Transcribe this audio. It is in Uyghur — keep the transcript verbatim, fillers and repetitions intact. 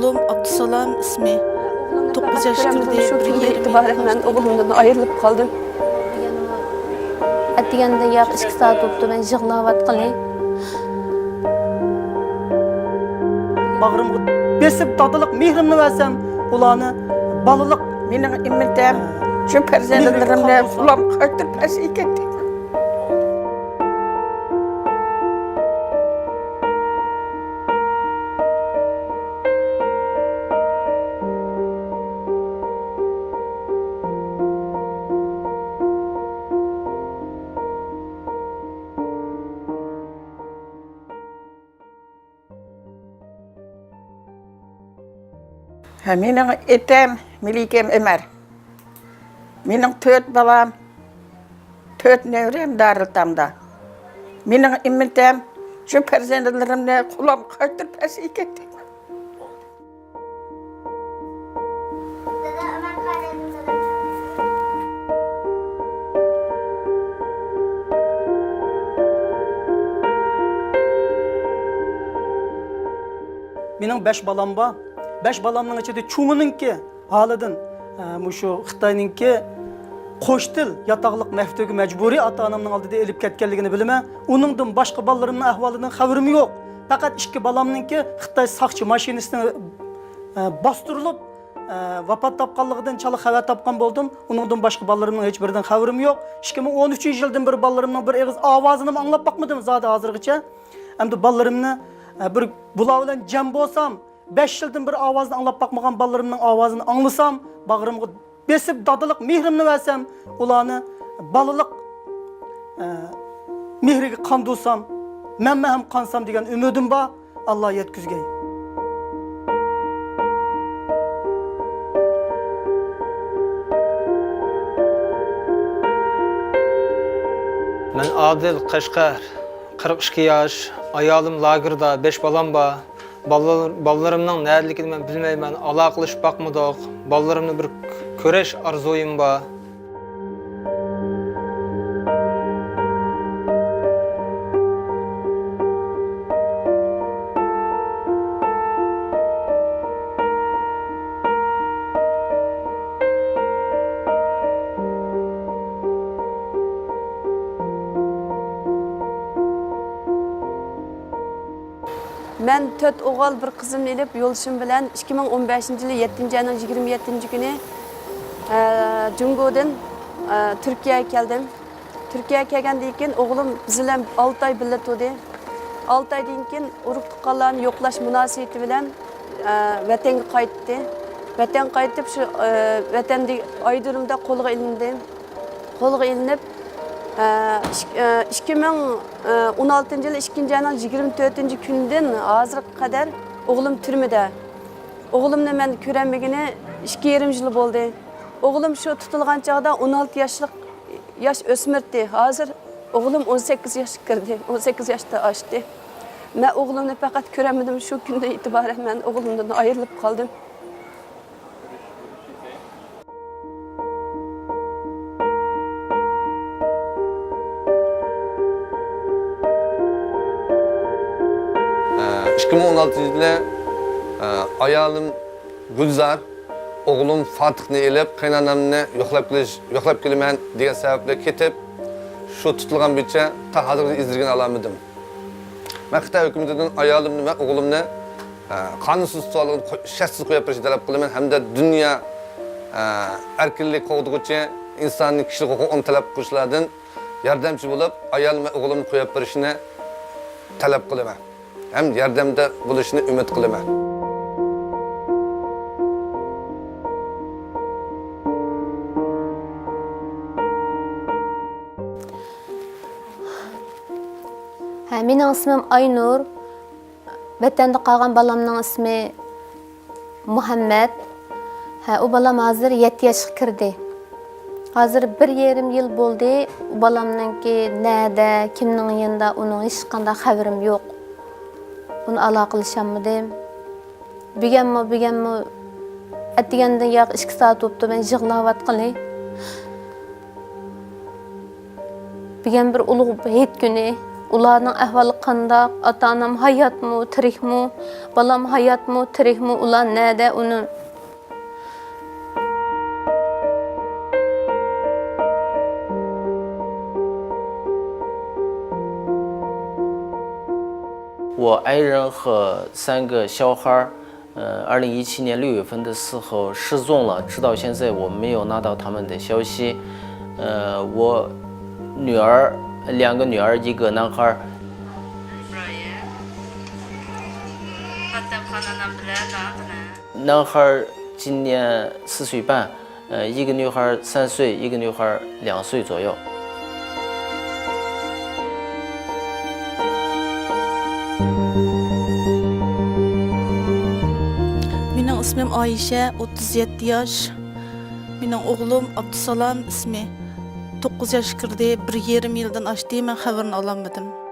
ئوغلۇم ئابدۇسالام ئىسمى. توققۇز ياش كىردى، شۇ بىر كۈندىن يېرىم ئېتىبارەن مەن ئوغلۇمدىن ئايرىلىپ قالدىم. ئەتىگەندە ياق ئىككى سائەت بوپتۇ، مەن يىغلاۋاتقىلى. باغرىمغا بېسىپ دادىلىق مېھرىمنى بەرسەم، ئۇلارنى بالىلىق مېنىڭ ئۈمىدىم، شۇ پەرزەنتلىرىمنى قۇلام قايتۇرۇپ ئەسلىگە كەتتى. ھە، مېنىڭ ئېتەم، مەلىكەم ئۆمەر. مېنىڭ تۆت بالام، تۆت نەۋرەم دارىلئېتامدا. مېنىڭ ئۈمىدىم، شۇ پەرزەنتلىرىمنى قۇلام قايتۇرۇپ ئەسلىگە كەتتى. مېنىڭ بەش بالام بار. بەش بالامنىڭ ئىچىدە چوڭىنىڭكى ھالىدىن، ئە، مۇشۇ خىتاينىڭكى قوش تىل ياتاقلىق مەكتىۋىگە مەجبۇرىي ئاتا-ئانامنىڭ ئالدىدا ئېلىپ كەتكەنلىكىنى بىلىمەن. ئۇنىڭدىن باشقا بالىلىرىمنىڭ ئەھۋالىدىن خەۋىرىم يوق. پەقەت ئىككى بالامنىڭكى خىتاي ساقچى ماشىنىسىنى، ئە، باستۇرۇلۇپ، ئە، ۋاپات تاپقانلىقىدىن چالا خەۋەر تاپقان بولدۇم. ئۇنىڭدىن باشقا بالىلىرىمنىڭ ھېچ بىرىدىن خەۋىرىم يوق. ئىككى مىڭ ئون ئۈچىنچى يىلدىن بېرى بالىلىرىمنىڭ بىر ئېغىز ئاۋازىنىمۇ ئاڭلاپ باقمىدىم زادى ھازىرغىچە. ئەمدى بالىلىرىمنى، ئە، بىر بۇلار بىلەن جەم بولسام، بەش يىلدىن بىر ئاۋازىنى ئاڭلاپ باقمىغان بالىلىرىمنىڭ ئاۋازىنى ئاڭلىسام، باغرىمغا بېسىپ دادىلىق مېھرىمنى بەرسەم، ئۇلارنى بالىلىق، ئە، مېھرىگە قاندۇرسام، مەنمۇ ھەم قانسام دېگەن ئۈمىدىم بار. ئاللا يەتكۈزگەي. مەن ئادىل، قەشقەر، قىرىق ئىككى ياش، ئايالىم لاگېردا، بەش بالام بار. بالىلار، بالىلىرىمنىڭ نەدىلىكىنى مەن بىلمەيمەن، ئالاقىلىشىپ باقمىدۇق. بالىلىرىمنى بىر كۆرۈش ئارزۇيۇم بار. مەن تۆت ئوغۇل، بىر قىزىمنى ئېلىپ، يولدىشىم بىلەن ئىككى مىڭ ئون بەشىنچى يىلى يەتتىنچى ئاينىڭ يىگىرمە يەتتىنچى كۈنى، ئە، جۇڭگودىن، ئە، تۈركىيەگە كەلدىم. تۈركىيەگە كەلگەندىن كېيىن ئوغلۇم بىز بىلەن ئالتە ئاي بىللە تۇردى. ئالتە ئايدىن كېيىن ئۇرۇق تۇغقانلارنى يوقلاش مۇناسىۋىتى بىلەن، ئە، ۋەتەنگە قايتتى. ۋەتەنگە قايتىپ، شۇ، ئە، ۋەتەندە ئايرودرومدا قولغا ئېلىندى. قولغا ئېلىنىپ، ئە، ئىك-، ئە، ئىككى مىڭ ئون ئالتىنچى يىلى ئىككىنچى ئاينىڭ يىگىرمە تۆتىنچى كۈنىدىن ھازىرغا قەدەر ئوغلۇم تۈرمىدە. ئوغلۇمنى مەن كۆرەلمىگىنى ئىككى يېرىم يىل بولدى. ئوغلۇم شۇ تۇتۇلغان چاغدا ئون ئالتە ياشلىق ياش ئۆسمۈردى. ھازىر ئوغلۇم ئون سەككىز ياشقا كىردى، ئون سەككىز ياشتا ئاشتى. مەن ئوغلۇمنى پەقەت كۆرەلمىدىم، شۇ كۈندىن ئېتىبارەن مەن ئوغلۇمدىن ئايرىلىپ قالدىم. ئىككى مىڭ ئون ئالتىنچى يىلى، ئايالىم گۈلزار، ئوغلۇم فاتىقنى ئېلىپ، قېيىنئانامنى يوقلاپ كېلىش، يوقلاپ كېلىمەن دېگەن سەۋەبلىك كېتىپ، شۇ تۇتۇلغان بويىچە تا ھازىرغىچە ئىزدىگىنى ئالالمىدىم. مەن خىتاي ھۆكۈمىتىدىن ئايالىمنى ۋە ئوغلۇمنى، ئە، قانۇنسىز تۇتۇۋالغىلى، شەرتسىز قويۇپ بېرىشنى تەلەپ قىلىمەن ھەمدە دۇنيا، ئە، ئەركىنلىك قوغدىغۇچى، ئىنساننىڭ كىشىلىك ھوقۇقىنى تەلەپ قىلغۇچىلاردىن ياردەمچى بولۇپ، ئايالىم ۋە ئوغلۇمنى قويۇپ بېرىشىنى تەلەپ قىلىمەن ھەم ياردەمدە بولۇشىنى ئۈمىد قىلىمەن. ھە، مېنىڭ ئىسمىم ئاينۇر. ۋەتەندە قالغان بالامنىڭ ئىسمى مۇھەممەد. ھە، ئۇ بالام ھازىر يەتتە ياشقا كىردى. ھازىر بىر يېرىم يىل بولدى. ئۇ بالامنىڭكى نەدە، كىمنىڭ يېنىدا، ئۇنىڭ ھېچقانداق خەۋىرىم يوق. ئۇنى ئالاقىلىشالمىدىم. بۈگۈنمۇ، بۈگۈنمۇ ئەتىگەندىن ياق ئىككى سائەت بوپتۇ، مەن يىغلاۋاتقىلى. بۈگۈن بىر ئۇلۇغ ھېيت كۈنى، ئۇلارنىڭ ئەھۋالى قانداق؟ ئاتا-ئانام ھاياتمۇ، تىرىكمۇ؟ بالام ھاياتمۇ، تىرىكمۇ؟ ئۇلار نەدە؟ ئۇنى 我爱人和三个小孩儿，呃，二零一七年六月份的时候失踪了，直到现在我没有拿到他们的消息。呃，我女儿，两个女儿，一个男孩儿。男孩儿今年四岁半，呃，一个女孩儿三岁，一个女孩儿两岁左右。 مېنىڭ ئىسمىم ئايشە، ئوتتۇز يەتتە ياش. مېنىڭ ئوغلۇم ئابدۇسالام ئىسمى. توققۇز ياشقا كىردى، بىر يېرىم يىلدىن ئاشتى، مەن خەۋىرىنى ئالالمىدىم.